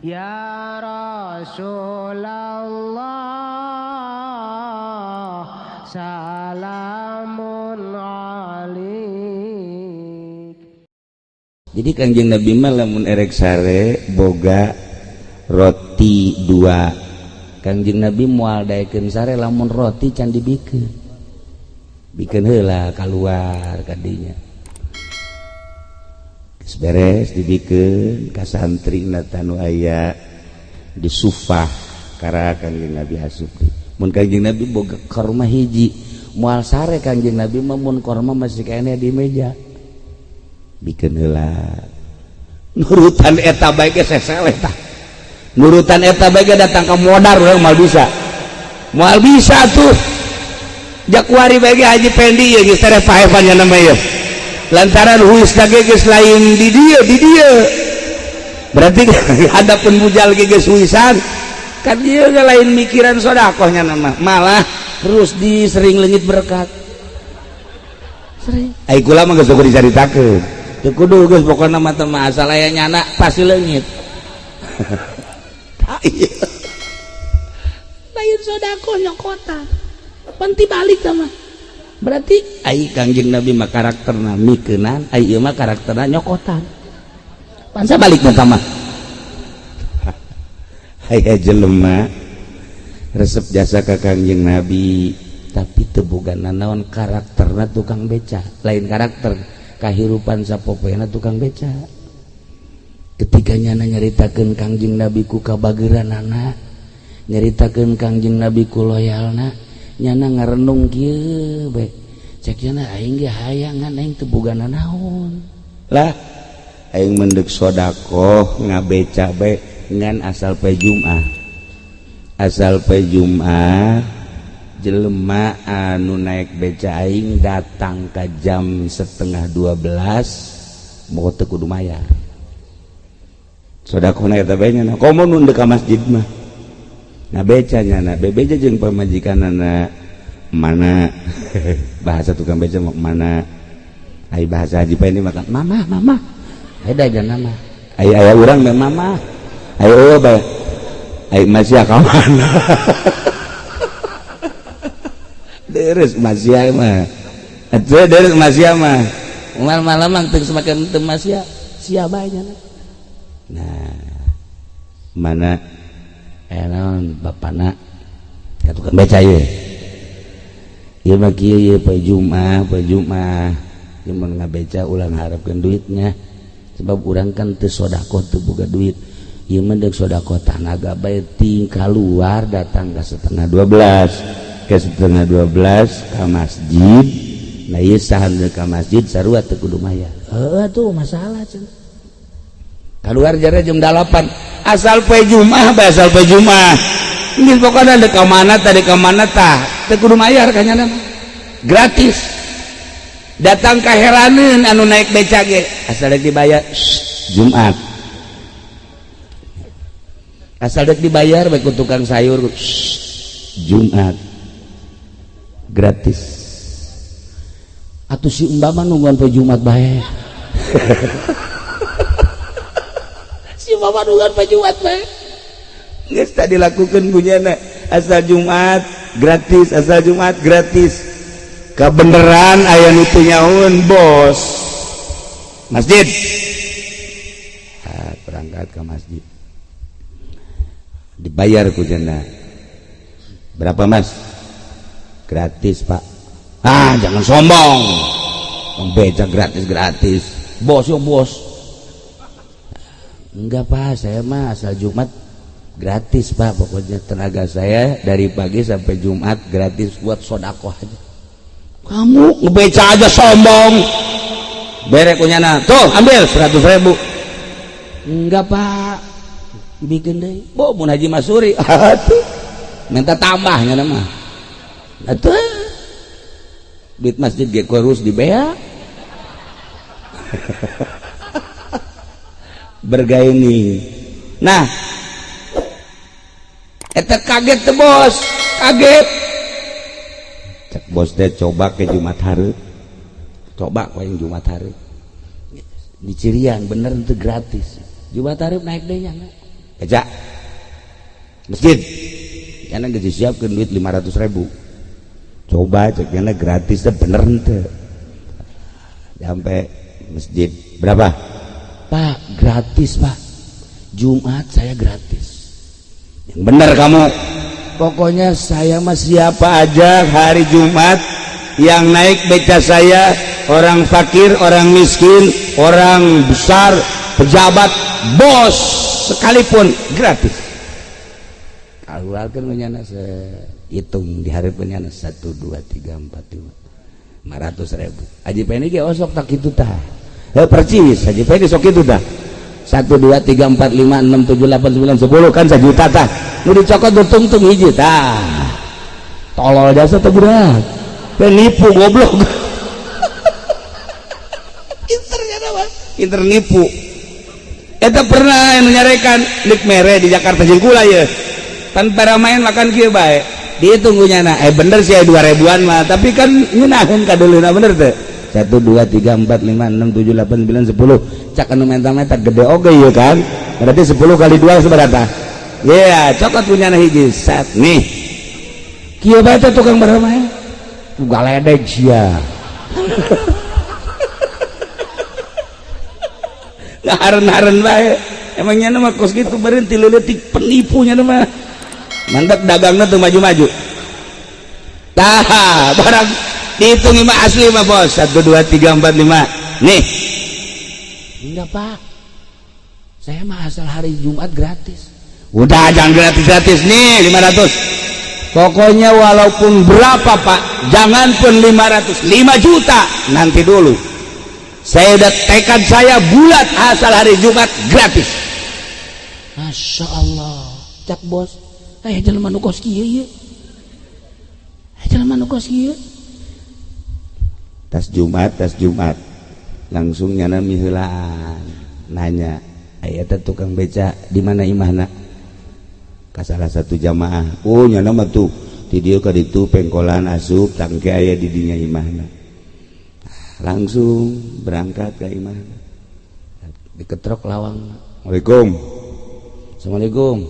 Ya Rasulullah salamun alik. Jadi Kangjeng Nabi mah lamun erek sare boga roti dua. Kangjeng Nabi moal daekeun sare lamun roti can dibikeun. Bikeun heula kaluar kadinya. Geus beres dibikeun ka santrina tanu aya di sufah kara Kangjeng Nabi asup deui. Mun Kangjeng Nabi boga korma hiji, moal sare Kangjeng Nabi mah mun korma masih keneh di meja. Bikeun heula. Nurutan eta bae ge seseleh tah. Nurutan eta bae ge datang ka modar urang moal bisa. Moal bisa tuh. Jakuari bae ge Haji Pendi ye geus tereh paepan nya nama ieu. Lantaran huisna ge geus lain di dieu di dieu. Berarti hadapun bujal ge geus huisan. Kan ieu ge lain mikiran sedekah nya nama. Malah terus di sering leungit berkat. Sering. Ai kula mah geus kudu dicaritakeun. Teu kudu geus pokona mah teh mah asal aya nyana pasti leungit. Tah ieu. Lain sedekah nyokotan. Penti balik sama. Berarti ai Kangjeng Nabi mah karakterna mikeunan, ai ieu mah karakterna nyokotan. Pansa balik mah mah. Aya jelema resep jasa ka Kangjeng Nabi tapi teu boga nanaon karakterna tukang beca, lain karakter kahirupan sapopoena tukang beca. Ketika nyana nyaritakeun Kangjeng Nabi ku kabageranana, nyaritakeun Kangjeng Nabi ku loyalna, nyana ngarenung kieu bae. Cek nyana aing ge hayangan aing teu boga nanaon. Lah aing mendek sedekah ngabeca bae ngan asal poe Jumat. Asal poe Jumat jelema anu naik beca aing datang ka jam 11:30 mau teu kudu mayar. Sedekahna eta bae nya komo nu ka masjid mah. Nah beca nyana bebeja jeung pamajikanana mana bahasa tukang beca mah mana ai bahasa Haji Pendi mah mama mama beda aja nama ai aya urang mah mama ai eueuh bae ai masih ka mana deres masih mah atuh deres masih mah malam-malam mah teu semakin teu masih sia bae nyana. Nah mana naon bapana ka tukang beca ieu ieu mah kieu ieu poe Jumat ieu mun ngabeca ulah ngaharepkeun duitnya sebab urang kan teu sedekah teu boga duit ieu mah deuk sedekah tanaga bae ting kaluar datang ka 11:30 ke 11:30 ka masjid. Nah ieu saha nu ka masjid sarua teu kudu mayar. Heuh tuh masalah cenah. Kaluar jare jam 8 asal poe Jumat bae asal poe Jumat geus pokona deuk ka mana tah deuk ka mana tah teu kudu mayar ka nyana mah gratis. Datang ka heraneun anu naik beca ge asal deuk dibayar Jumat, asal deuk dibayar bae ku tukang sayur Jumat gratis. Atuh si Mbak mah nungguan poe Jumat bae. Si mama nungguan poe Jumat bae. Geus tadi dilakukeun punyana asal Jumat gratis, asal Jumat gratis. Kabeneran aya nu teu nyaun bos masjid. Berangkat ke masjid. Dibayar ku jana. Berapa mas? Gratis pak. Ah jangan sombong. Bang beca gratis-gratis. Bos yo bos. Enggak pak, saya mah asal Jumat gratis pak. Pokoknya tenaga saya dari pagi sampai Jumat gratis buat sodakoh aja. Kamu ngebeca aja sombong. Berek punya tuh ambil 100.000. Enggak pak, bikin deh. Bo mun Haji Masuri, atuh minta tambahnya nama. Atuh duit masjid ge kurus dibea. Bergaini. Nah, eta kaget teh bos, kaget. Cek bos teh coba ke Jumat hari. Coba ku yang Jumat hari. Di Cirian bener itu gratis. Jumat hari naik deh nya. Beca masjid nyana geus disiapkeun duit 500.000. Coba cek nyana gratis teh bener henteu. Sampai masjid berapa? Pak, gratis Pak. Jumat saya gratis. Yang bener kamu. Pokoknya saya mah siapa aja hari Jumat yang naik beca saya, orang fakir, orang miskin, orang besar, pejabat, bos sekalipun gratis. Keluarkan menyana hitung di hari penyana 1 2 3 4 5 500.000. Haji Pendi ge osok tak kitu tah. Heuh percis Haji Pendi sok kitu tah. 1 2 3 4 5 6 7 8 9 10 kan 1 juta tah. Nu dicokot tungtung hiji tah. Tolol jasa teh budak. Penipu goblok. Pinter ya mah. Pinter nipu. Eta pernah anu nyarekan lik mere di Jakarta jeung kula ye. Tanpa main makan kieu bae. Dihitung nyana, bener sih 2000-an mah, tapi kan ngeunaheun kadeuleuhna bener teu? 1 2 3 4 5 6 7 8 9 10. Cak anu menta-menta gede oge ieu kan. Berarti 10 kali 2 seberapa? Iya, cokot punya hiji set nih. Kieu bae teh tukang bermain. Galedeg sia. Ngaharen-haren bae. Emangnya mah kos kitu berhenti leutik penipunya mah. Mantap dagangna tuh maju-maju. Tah, barang dihitung mah asli mah bos. 1 2 3 4 5. Nih. Enggak, Pak. Saya mah asal hari Jumat gratis. Udah jangan gratis-gratis nih 500. Pokoknya walaupun berapa Pak, jangan pun 500, 5 juta nanti dulu. Saya udah tekad saya bulat asal hari Jumat gratis. Masya Allah, cak bos, jelema nu kos kieu ieu. Jelema nu kos kieu. Tas Jumat, langsung nyana miheulaan nanya, aya teh tukang beca di mana imahna? Ka salah satu jamaah. Oh nyana mah tuh di dieu ka ditu pengkolan asup tangke aya di dinya imahna. Langsung berangkat ke imahna. Diketrok lawang. Assalamualaikum. Assalamualaikum.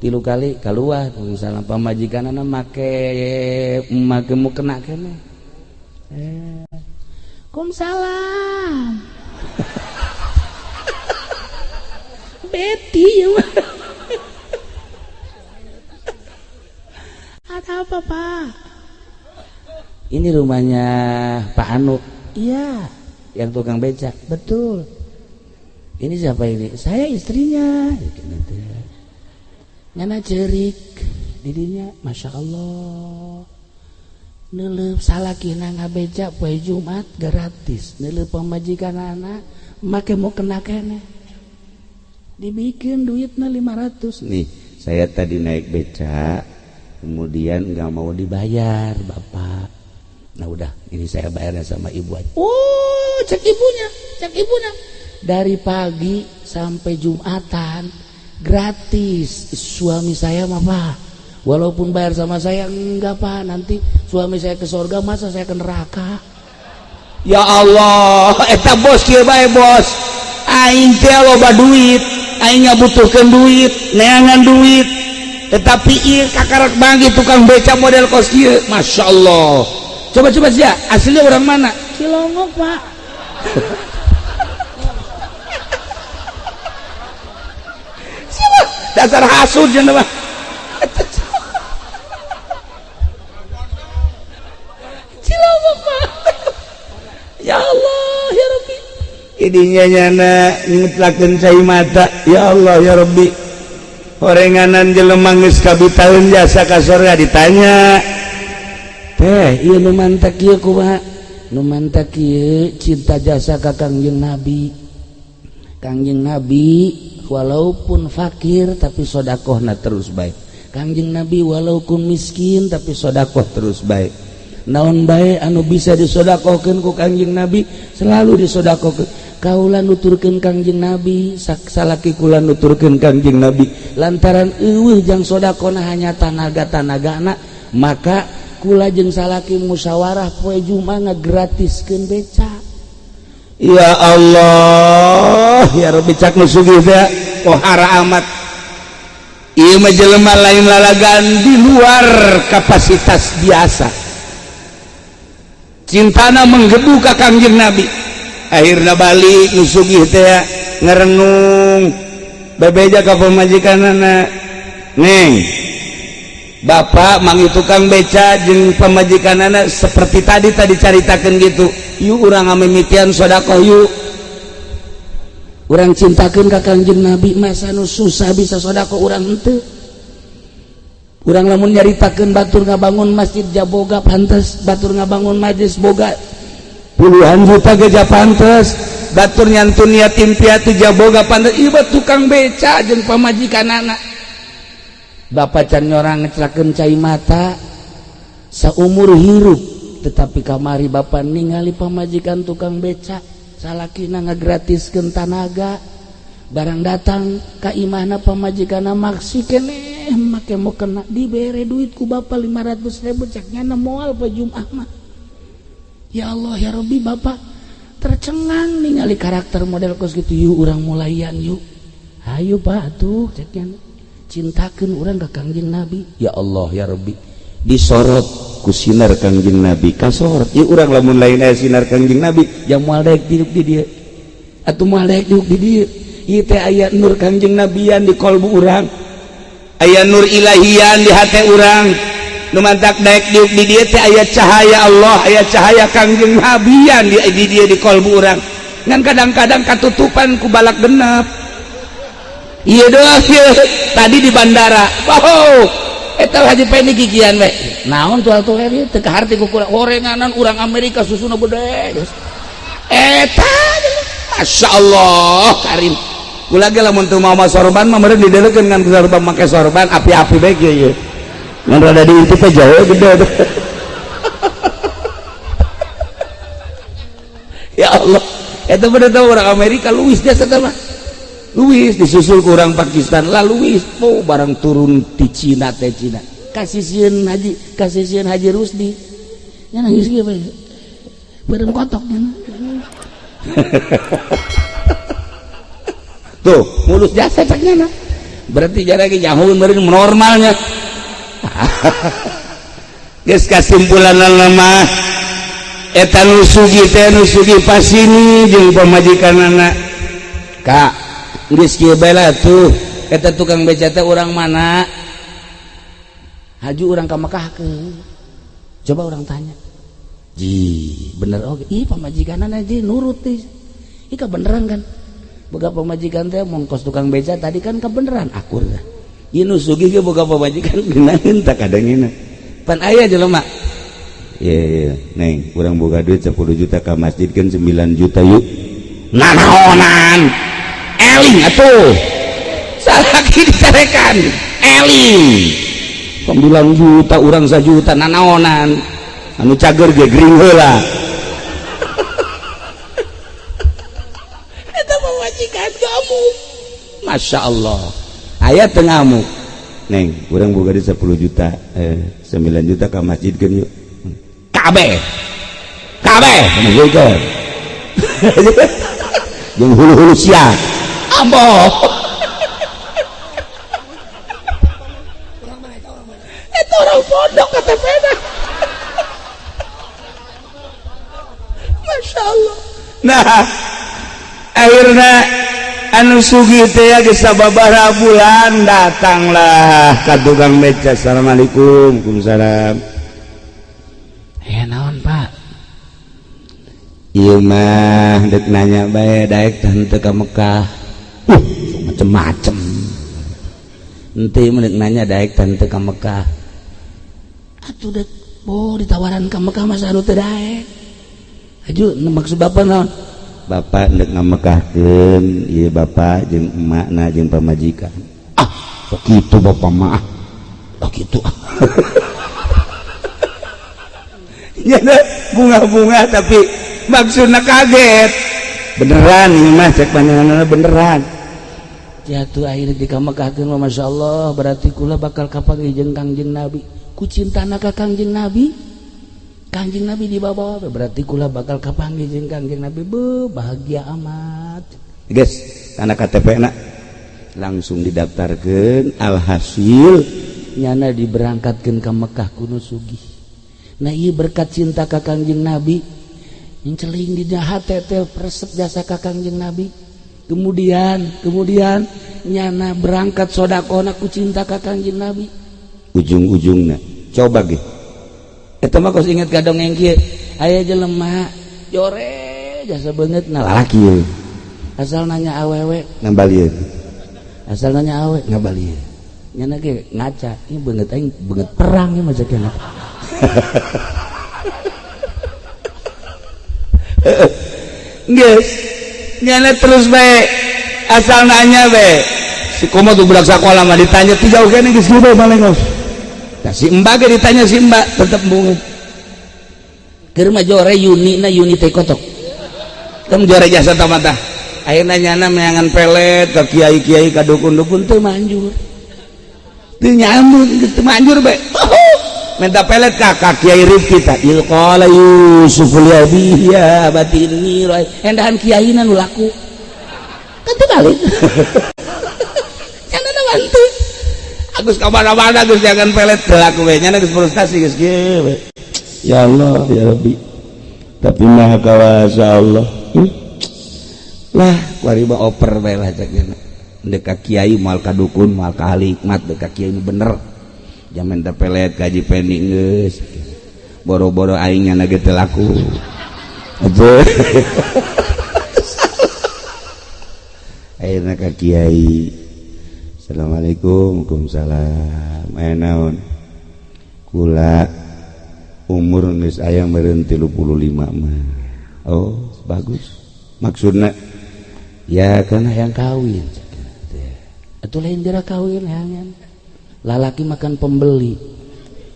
3 kali keluar salam pamajikanana make make mukena keneh. Waalaikumsalam. Betty ya mah. Ada apa Pak? Ini rumahnya Pak Anu. Iya. Yang tukang becak. Betul. Ini siapa ini? Saya istrinya. Nyana cerik didinya, Masya Allah. Neuleup salakina ngabeca poe Jumat gratis. Neuleup pamajikan anak make mau kena kene. Dibikin duitna 500. Nih, saya tadi naik becak, kemudian nggak mau dibayar bapak. Nah udah, ini saya bayarnya sama ibu aja. Oh, cek ibunya. Dari pagi sampai Jumatan gratis. Suami saya mah Pak, walaupun bayar sama saya enggak Pak, nanti suami saya ke surga masa saya ke neraka. Ya Allah, eta bos kieu bae bos. Aing teh loba duit, aing ngabutuhkeun duit, neangan duit. Tetapi ieu kakarak banggi tukang beca model kos kieu, Masya Allah. Coba-coba sia, aslinya orang mana? Cilongok Pak. Siapa? Dasar hasud jeung mah. Cilongok Pak. Ya Allah, ya Rabbi. Idinya nyana ngutlakeun cai mata. Ya Allah, ya Rabbi. Horenganan jelema geus kabitaeun jasa ka surga ditanya. Teh, ieu nu mantak ieu kumaha? Nu mantak ieu cinta jasa ka Kangjeng Nabi. Kangjeng Nabi walaupun fakir tapi sodakohna terus baik. Kangjeng Nabi walaupun miskin tapi sodakoh terus baik. Naon bae anu bisa disodakohkeun ku Kangjeng Nabi selalu disodakohkeun. Kaula nuturkeun Kangjeng Nabi, salaki kula nuturkeun Kangjeng Nabi. Lantaran eueuh jang sodakohna hanya tanaga-tanagana, maka kula jeung salaki musyawarah poe Jumat ngagratiskeun beca. Ya Allah, ya Rabbi, cak nu sugih teh pohara amat. Ieu mah jelema lain lalagan di luar kapasitas biasa. Cintana menggebu ka Kangjeng Nabi. Akhirna balik nu sugih teh ngerenung bebeja ka pamajikanana. Neng, bapak mangi tukang beca jeung pamajikanana seperti tadi tadi caritakeun gitu. Yuk urang ngamimitian sedekah yuk. Urang cintakeun ka Kangjeng Nabi, masa nu susah bisa sedekah urang henteu. Urang lamun nyaritakeun batur ngabangun masjid jaboga pantes, batur ngabangun majlis boga puluhan juta ge pantes, batur nyantun yatim piatu jaboga pantes, ieu tukang beca jeung pamajikanana. Bapak can nyorang ngecelakeun cai mata saumur hirup, tetapi kamari bapak ningali pamajikan tukang beca salakina ngagratiskeun tanaga, barang datang ka imahna pamajikanna maksi keneh make mau kena dibere duit ku bapak 500.000 cek nyana moal pa Jumat mah. Ya Allah ya Rabbi, bapak tercengang ningali karakter model kos gitu. Yuk urang mulayan yuk, ayo pak tuh cek nyana cintakeun urang ka Kangjeng Nabi. Ya Allah ya Rabbi, disorot ku sinar Kangjeng Nabi kasorot. Ieu urang lamun lain aya sinar Kangjeng Nabi jang moal daek diuk di dieu atuh moal daek diuk di dieu. Ieu teh aya nur Kangjeng Nabian di kolbu urang, aya nur ilahian di hate urang. Nu mantak daek diuk di dieu teh aya cahaya Allah, aya cahaya Kangjeng Nabian di dieu di kolbu urang. Ngan kadang-kadang katutupan ku balak genep. Ieu doang ieu tadi di bandara. Wow, eta Haji Pendi kikian we. Naon tuh atuh ieu teu kaharti ku kurang horenganan urang Amerika susuna gede. Eta Masya Allah karim. Kula ge lamun teu mawa sorban mah meureun didelekeun ngan sorban make sorban api-api bae kieu ieu. Ngan rada diintip teh jauh gede. Ya Allah, eta bener teh urang Amerika Luis jasa teh mah. Luis disusul ku urang Pakistan lah Luis. Oh barang turun di Cina teh Cina. Kasih sieun Haji, kasih sieun Haji Rusdi. Nya nangis kieu bae. Beureum kotok nya. Tuh, mulus jasa ceknya nah. Berarti jarang jauh meureun normalnya. Geus kasimpulanna mah eta nu sugih teh nu sugih pasini jeung pamajikanana. Kak, geus kieu bae lah tuh. Eta tukang beca teh urang mana? Haju urang ka Mekah ke. Coba urang tanya. Ji, bener oge. Ih, pamajikanana ji nurut teh. Ih, kabeneran kan. Boga pamajikan teh mongkos tukang beca tadi kan kebeneran akur teh. Ieu nu sugih ge boga pamajikan geunaheun tak kadangina. Pan aya jelema. Iya, iya, neng, urang boga duit 10 juta ka masjid kan 9 juta yuk. Nanaonan. Eling atuh. Salaki dicarekan. Eling. 9 juta urang 1 juta nanaonan. Anu cager ge gering heula. Eta pamajikan kamu. Masya Allah. Aya teu ngamuk. Neng, urang boga duit 10 juta, 9 juta ka masjid kan yuk. Kabeh. Kabeh. Jeung hulu-hulu sia. Ambo. Itu orang pondok KTP-na. Masya Allah. Nah, akhirnya anu sugih teh geus sababaraha bulan datanglah ka tukang beca. Assalamualaikum. Waalaikumsalam. Ya naon Pak? Ieu mah deuk nanya bae daek teh henteu ka Mekah. Macem-macem. Henteu mah deuk nanya daek teh henteu ka Mekah. Atuh deuk bo ditawaran ka Mekah masa anu teu daek. Aju maksud bapak naon? Bapak ndek ngamekahkeun ieu bapak jeung emakna jeung pamajikan. Ah, sok kitu bapak mah. Ah, kitu. Ya bunga-bunga tapi maksudna kaget. Beneran ieu mah cek panjenenganna beneran. Jatuh akhirnya di Mekahkeun mah Masya Allah, berarti kula bakal kapanggih jeung Kangjeng Nabi. Ku cintana ka Kangjeng Nabi. Kangjeng Nabi dibawa berarti kula bakal kapanggih jeung Kangjeng Nabi. Be bahagia amat. Guys, kana KTP na. Langsung didaftarkeun, alhasil nyana diberangkatkeun ka Mekah kuno sugih. Nah ieu berkat cinta ka Kangjeng Nabi. Yang celing di hate teh resep jasa ka Kangjeng Nabi. Kemudian nyana berangkat sodakona ku cinta ka Kangjeng Nabi. Ujung-ujungna coba ge. Eta mah kos inget ka dongeng kieu. Aya jelema jore jasa beungeut na lalaki. Asal nanya awewe ngabalieun. Asal nanya awe ngabalieun. Nyana ge ngaca, ieu beungeut aing beungeut perang ieu mah cek. Geus nyana terus bae asal nanya bae. Si komo tuh budak sakola mah ditanya ti jauh keneh geus kieu malengos. Tah si mbak ge ditanya si mbak tetep bungeut. Keur mah jore Yuni na Yuni teh kotok. Tem jore jasa tamata. Ayeuna nyana meangan pelet ka kiai-kiai ka dukun-dukun teu manjur. Teu nyambung teu manjur bae. Minta pelet ka kiai Rifki tah. Il qala Yusuf li abihi ya abati inni ra endahan kiaina nu laku. Kan teu balik. Nyana bantu. Agus ka mana-mana geus jangan pelet teu laku we. Nyana geus frustasi geus kieu we. Ya Allah ya Rabbi. Tapi maha kawasa Allah. Lah kuari mah oper bae lah cek nya. Deuk ka kiai moal ka dukun moal ka ahli hikmat deuk ka kiai nu bener. Jaman teh pelet ka Haji Pendi geus. Boro-boro aing nyana ge teu laku. Ayeuna ka kiai. Assalamualaikum, waalaikumsalam. Aya naon? Kula umur geus aya meureun 35 mah. Oh, bagus. Maksudna ya karena yang kawin. Atuh lain geura kawin hangan. Lalaki makan pembeli.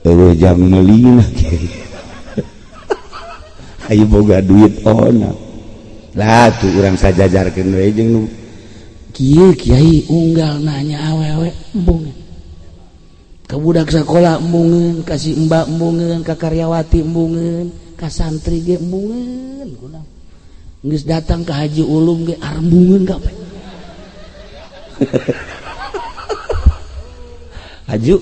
Eueuh jang meulina kiai. Ayo boga duit ona. Lah tuh urang sajajarkeun we jeung nu kieu kiai unggal nanya awewe embungeun. Ka budak sakola embungeun, ka si mbak embungeun, ka karyawati embungeun, ka santri ge embungeun kunaon. Geus datang ka Haji Ulum ge arembungeun kabeh. Haju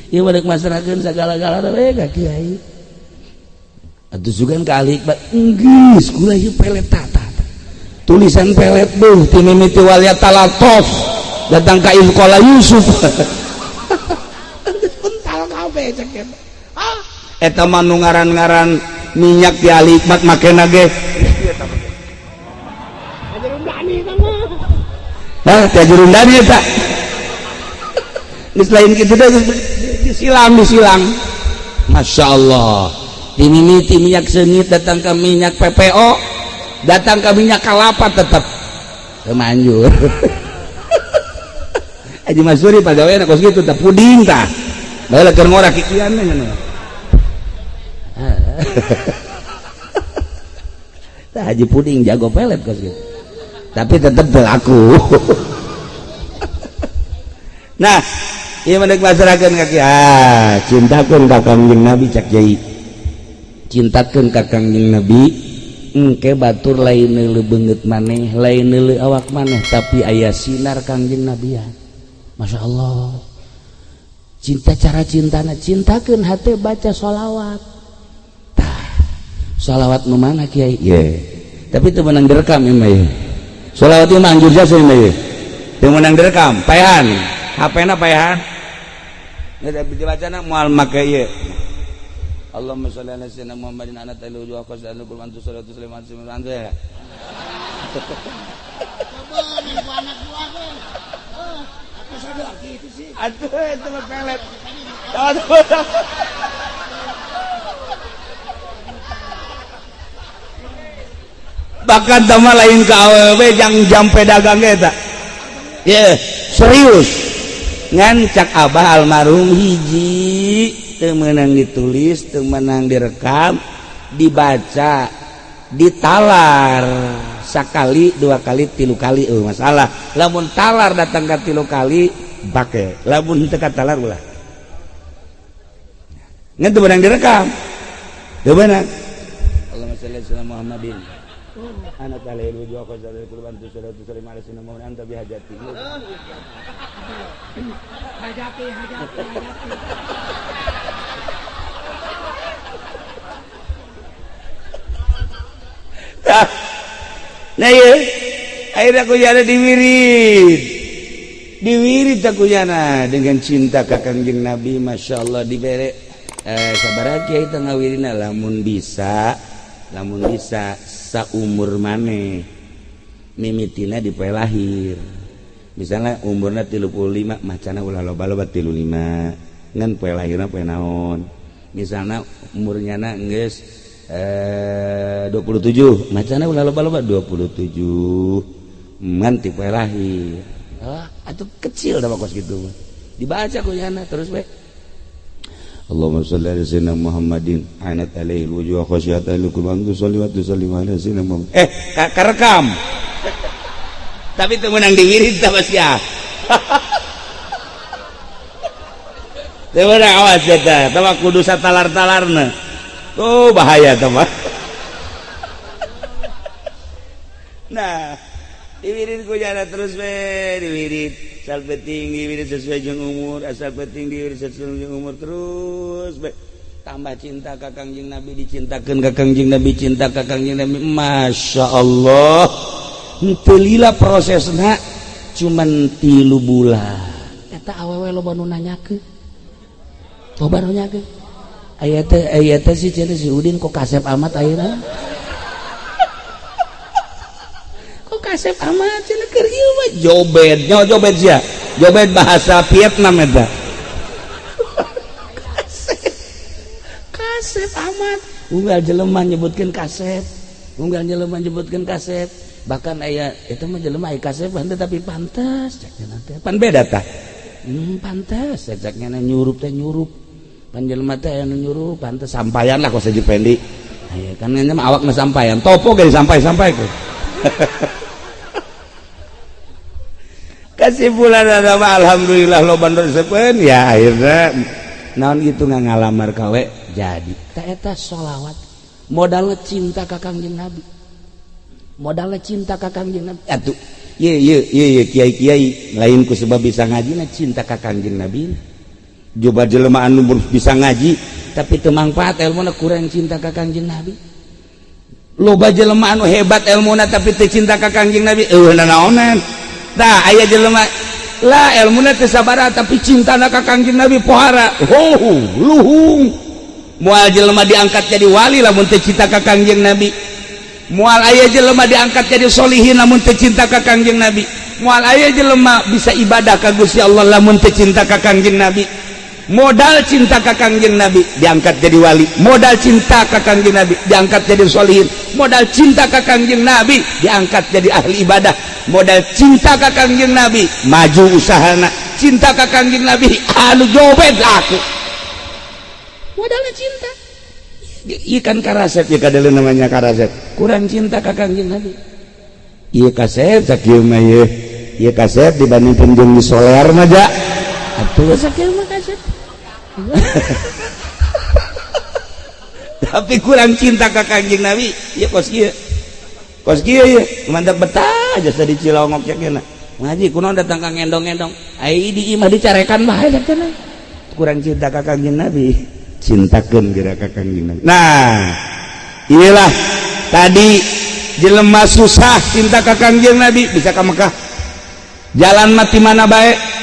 ieu mah deuk masrahkeun sagala-galana we ka kiai. Atuh sugan ka ahli hikmat geus kula ieu pelet tata. Tulisan pelet beuh ti mimiti wal talatof datang ka Ilqala Yusuf. Geus pental kabeh cek eta. Ah eta mah nu ngaran-ngaran minyak di ahli hikmat makena ge. Hah, teh jurundani eta. Geus lain kitu teh disilang disilang. Masya Allah. Dimimiti minyak seungit datang ke minyak PPO, datang ke minyak kelapa tetep teu manjur. Haji Masuri pagawean kos kitu tah puding tah. Bae keur ngora kikian nya. Tah Haji Puding jago pelet kos kitu. Tapi tetep berlaku. Nah, ieu mah deuk masrahkeun ka kiai. Cintakeun ka Kangjeng Nabi cak kiai. Cintakeun ka Kangjeng Nabi engke batur lain neuleuh beungeut maneh, lain neuleuh awak maneh, tapi aya sinar Kangjeng Nabi ya. Masya Allah. Cinta cara cintana, cintakeun hate baca sholawat. Tah, sholawat nu mana kiai? Ye. Tapi teu meunang direkam ieu mah ye. Sholawat ieu mah anjur jasa ieu mah ye. Teu meunang direkam, paehan. HP-na paehan. Geus dibacana moal make ieu. Allahumma sholli ala sayyidina Muhammadin ana ta'ala wa qasal kul antu salatu sulaiman sulaiman ya. Atuh itu mah pelet. Bahkan tama lain ka awewe jang jampe dagang ge eta. Ye, serius. Ngan cak abah almarhum hiji teu meunang ditulis, teu meunang direkam, dibaca, ditalar sakali, dua kali, tilu kali masalah. Lamun talar datang ka tilu kali bake, lamun teu katalar ulah. Ngan teu meunang direkam. Teu meunang. Allahumma sholli ala Muhammadin. Anak alaihi wa qazal qurban tu salatu salim ala sayyidina Muhammad anta bihajati. Hajati hajati hajati. Nah ieu akhirnya aku jana diwirid. Diwirid aku jana dengan cinta ka Kangjeng Nabi, Masya Allah dibere sabaraha kiai teh ngawirina lamun bisa saumur maneh mimitina di poe lahir. Misalnya umurna 35 macana ulah loba-loba 35 ngan poe lahirna poe naon. Misalnya umurnya na geus 27 macana ulah loba-loba 27 ngan ti poe lahir. Ah, atuh kecil da kos kitu mah. Dibaca ku nyana terus we. Allahumma sholli ala sayyidina Muhammadin anat alaihi wujuh khasyata lakum tusalli wa tusallim ala sayyidina Muhammad. Karekam. Tapi teu meunang diwirid tah sia. Teu meunang awas eta, tah mah kudu satalar-talarna. Tuh bahaya tah mah. Nah, diwirid ku jana terus we diwirid. Asal penting diwirid sesuai jeung umur, asal penting diwirid sesuai jeung umur terus we. Tambah cinta ka Kangjeng Nabi, dicintakeun ka Kangjeng Nabi, cinta ka Kangjeng Nabi. Masya Allah. Henteu lila prosesna cuman 3 bulan. Eta awewe loba nu nanyakeun. Loba nu nanyakeun. Aya teh si cenah si Udin kok kasep amat ayeuna. Kok kasep amat cenah keur ieu mah jobet, nyawa jobet sia. Jobet bahasa Vietnam eta. Kasep. Kasep amat. Unggal jelema nyebutkeun kasep. Unggal jelema nyebutkeun kasep. Bahkan aya eta mah jelema aya kasep henteu tapi pantes cek nya teh. Pan beda tah. Pantes cek nya nyurup teh nyurup. Pan jelema teh anu nyurup pantes sampayan lah kos Haji Pendi. Aya kan nya mah awakna sampayan. Topo ge disampai-sampai ku. Kesimpulan adalah alhamdulillah loba resepeun ya akhirnya naon gitu ngalamar kawe jadi. Ta eta sholawat modalna cinta ka Kangjeng Nabi. Modalna cinta ka Kangjeng Nabi. Atuh ye ye ye kiai-kiai lain ku sebab bisa ngaji na cinta ka Kangjeng Nabi. Coba jelema anu bisa ngaji tapi teu mangfaat elmuna kurang cinta ka Kangjeng Nabi. Loba jelema anu hebat elmuna tapi teu cinta ka Kangjeng Nabi eueuh nanaonan. Tah aya jelema lah elmuna teu sabaraha tapi cintana ka Kangjeng Nabi pohara. Oh, luhung. Moal jelema diangkat jadi wali lamun teu cinta ka Kangjeng Nabi. Moal aya jelema diangkat jadi solihin lamun teu cinta ka Kangjeng Nabi. Moal aya jelema bisa ibadah ka Gusti Allah lamun teu cinta ka Kangjeng Nabi. Modal cinta ka Kangjeng Nabi diangkat jadi wali, modal cinta ka Kangjeng Nabi diangkat jadi solihin, modal cinta ka Kangjeng Nabi diangkat jadi ahli ibadah, modal cinta ka Kangjeng Nabi maju usahana, cinta ka Kangjeng Nabi anu jobet aku. Modalnya cinta. Ikan karasep ya kadeuleun namanya karasep. Kurang cinta ka Kangjeng Nabi. Ieu kasep sakieu mah ieu. Ieu kasep dibandingkeun jeung di soler mah ja. Atuh sakieu mah kasep. Tapi kurang cinta ka Kangjeng Nabi, ieu kos kieu. Kos kieu ieu, mantap betah jasa di Cilongok cek nya. Ngaji kunaon datang ka ngendong-ngendong. Ai di imah dicarekan bae cenah. Kurang cinta ka Kangjeng Nabi. Cintakeun geura ka Kangjeng Nabi. Nah, inilah tadi jelema susah cinta ka Kangjeng Nabi bisa ka Mekah. Jalan mati mana bae.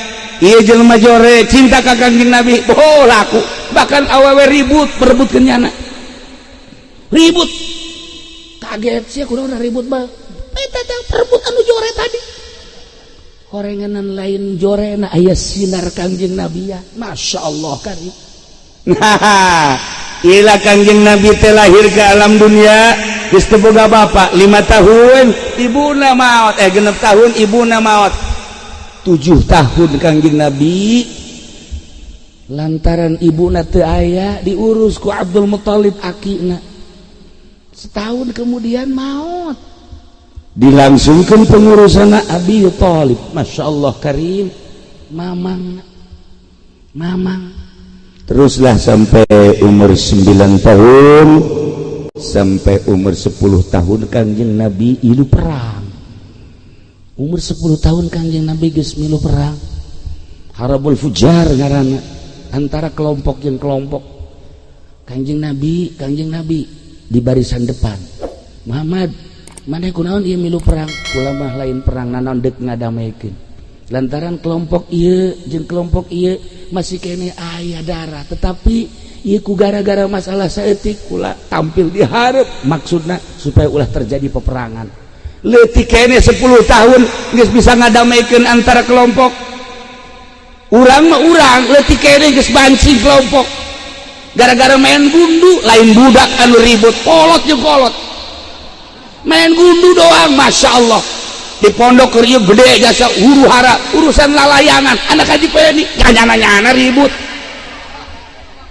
Ieu jelema jore cinta ka Kangjeng Nabi, oh laku. Bahkan awewe ribut berebutkeun nyana. Ribut. Kaget sia kunaon ribut mah. Eta teh perebut anu jore tadi. Horenganan lain jorena aya sinar Kangjeng Nabi ya. Masya Allah kan. Nah, ila Kangjeng Nabi teh lahir ke alam dunia geus teu boga bapak 5 tahun ibuna maot, 6 tahun ibuna maot. 7 tahun Kangjeng Nabi lantaran ibuna teu aya diurus ku Abdul Muthalib akina. Setahun kemudian maot. Dilangsungkan pengurusan Abi Thalib. Masya Allah karim. Mamang. Mamang. Teruslah sampai umur 9 tahun. Sampai umur 10 tahun Kangjeng Nabi ilu perang. Umur 10 tahun Kangjeng Nabi geus milu perang. Harbul Fujar ngaranna, antara kelompok jeung kelompok. Kangjeng Nabi di barisan depan. "Muhammad, maneh kunaon ieu milu perang?" "Kula mah lain perang nanaon, deuk ngadamaikeun. Lantaran kelompok ieu jeung kelompok ieu masih keneh aya darah, tetapi ieu ku gara-gara masalah saeutik kula tampil di hareup, maksudna supaya ulah terjadi peperangan." Leutik keneh 10 tahun geus bisa ngadamaikeun antara kelompok. Urang mah, urang leutik keneh geus banci kelompok gara-gara main gundu. Lain budak anu ribut, kolot jeung kolot main gundu doang. Masya Allah, di pondok keur ieu gede jasa huru hara urusan lalayangan. Anak Haji Peni nyana-nyana ribut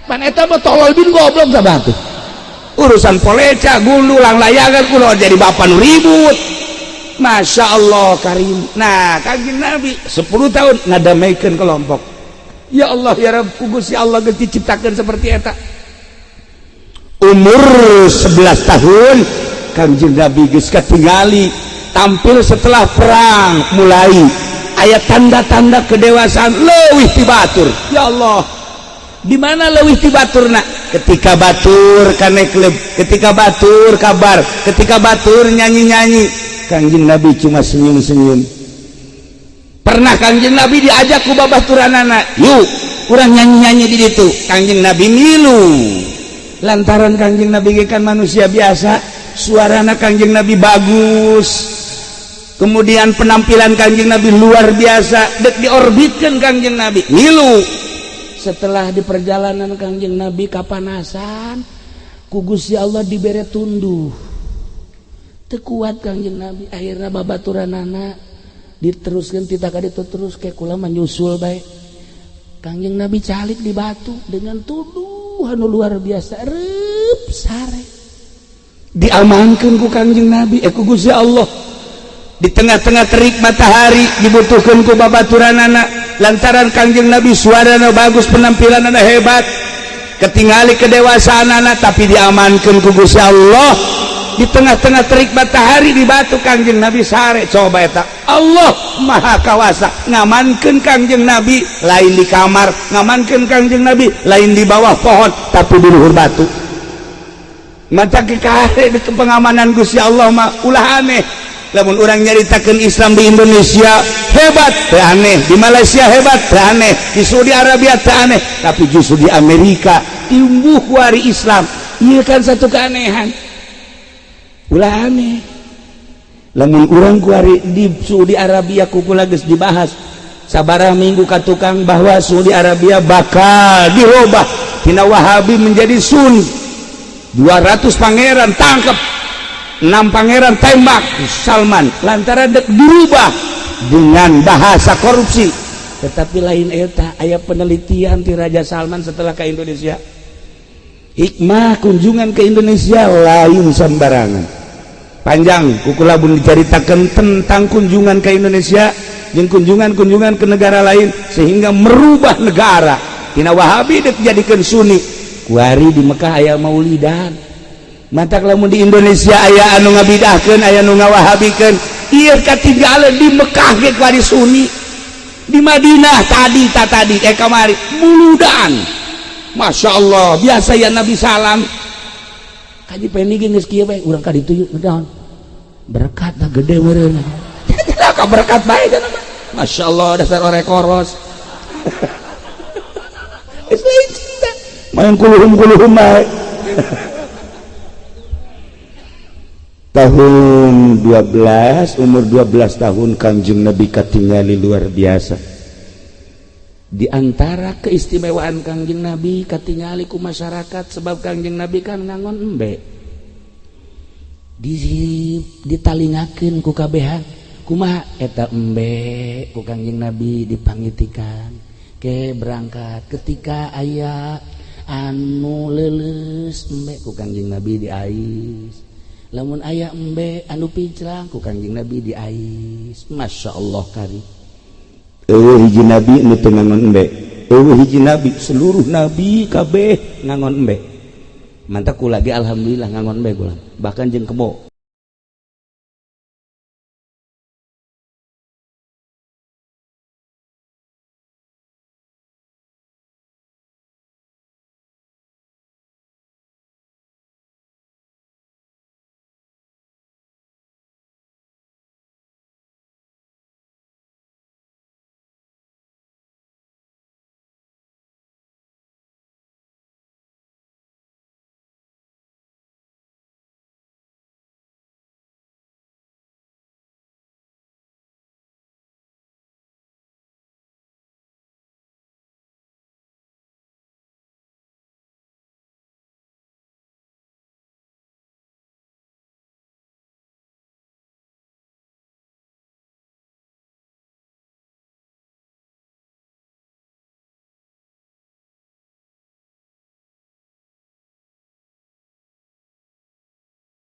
pan. Eta mah tolol bin goblok sabah tuh. Urusan poleca gundu lang layangan kulo jadi bapak nu ribut. Masya Allah karim. Nah, Kangjeng Nabi 10 tahun ngadamaikeun kelompok. Ya Allah ya Rabb, ku Gusti Allah geus diciptakeun seperti eta. Umur 11 tahun Kangjeng Nabi geus katingali tampil setelah perang, mulai aya tanda-tanda kedewasaan leuwih ti batur. Ya Allah, di mana leuwih ti baturna? Ketika batur ka klub, ketika batur kabar, ketika batur nyanyi-nyanyi, Kangjeng Nabi cuma senyum-senyum. Pernah Kangjeng Nabi diajak ku babaturanana, "Yuk, urang nyanyi-nyanyi di ditu." Kangjeng Nabi milu lantaran Kangjeng Nabi ge kan manusia biasa. Suarana Kangjeng Nabi bagus, kemudian penampilan Kangjeng Nabi luar biasa, dek diorbitkan. Kangjeng Nabi milu. Setelah di perjalanan Kangjeng Nabi kapanasan, ku Gusti Allah dibere tunduh, teu kuat Kangjeng Nabi. Akhirnya babaturanana diteruskan, tidak itu terus kayak kula menyusul baik. Kangjeng Nabi calik di batu dengan tunduh anu luar biasa, rep sare. Diamankan ku Kangjeng Nabi, eh, ku Gusti Allah. Di tengah-tengah terik matahari dibutuhkan ku babaturanana lantaran Kangjeng Nabi suarana bagus, penampilan hebat, ketingali kedewasaan anak, tapi diamankan ku Gusti Allah. Di tengah-tengah terik matahari di batu Kangjeng Nabi sare. Coba eta Allah Maha Kawasa ngamankan Kangjeng Nabi lain di kamar, ngamankan Kangjeng Nabi lain di bawah pohon, tapi di luhur batu. Mata kekare di pengamanan Gusti Allah mah ulah aneh. Lamun orang nyaritakan Islam di Indonesia hebat teu aneh, di Malaysia hebat teu aneh, di Saudi Arabia teu aneh, tapi justru di Amerika tumbuh kuari Islam. Iya kan, satu keanehan. Ulah aneh lamun urang kuari di Saudi Arabia. Kukula geus dibahas sabaraha minggu ka tukang bahwa Saudi Arabia bakal dirubah tina Wahabi menjadi Sunni. 200 pangeran tangkap, 6 pangeran tembak Salman lantaran dek dirubah dengan bahasa korupsi. Tetapi lain eta, aya penelitian ti Raja Salman setelah ke Indonesia. Hikmah kunjungan ke Indonesia lain sembarangan. Panjang kukula pun diceritakan tentang kunjungan ke Indonesia yang kunjungan-kunjungan ke negara lain sehingga merubah negara tina Wahabi dek jadikan Sunni. Kuari di Mekah aya maulidan. Matak lamun di Indonesia aya anu ngabidahkeun, aya nu ngawahabikeun, ieu katinggalan. Di Mekah ge kuari Sunni, di Madinah tadi tak tadi eh kamari muludan. Masya Allah, biasa ya Nabi salam. Kaji Peni ge geus kieu bae, urang ka ditu yuk. Naon berkat dah gede meureun ka berkat bae cenah mah. Masya Allah, dasar orek koros. Geus lain cinta, main kuluhum kuluhum bae. Tahun 12, umur 12 tahun Kangjeng Nabi katingali luar biasa. Di antara keistimewaan Kangjeng Nabi katingali ku masyarakat sebab Kangjeng Nabi kan ngangon embe, di ditalingakeun ku kabehan. Kumaha eta embe ku Kangjeng Nabi dipangitikan ke berangkat. Ketika aya anu leuleus, embe ku Kangjeng Nabi diais. Lamun aya embe anu pinclang, ku Kangjeng Nabi diais. Masya Allah kari. Eueuh hiji nabi nu teu ngangon embe. Eueuh hiji nabi, seluruh nabi kabeh ngangon embe. Mantap, kula lagi alhamdulillah ngangon bae kula, bahkan jeung kebo.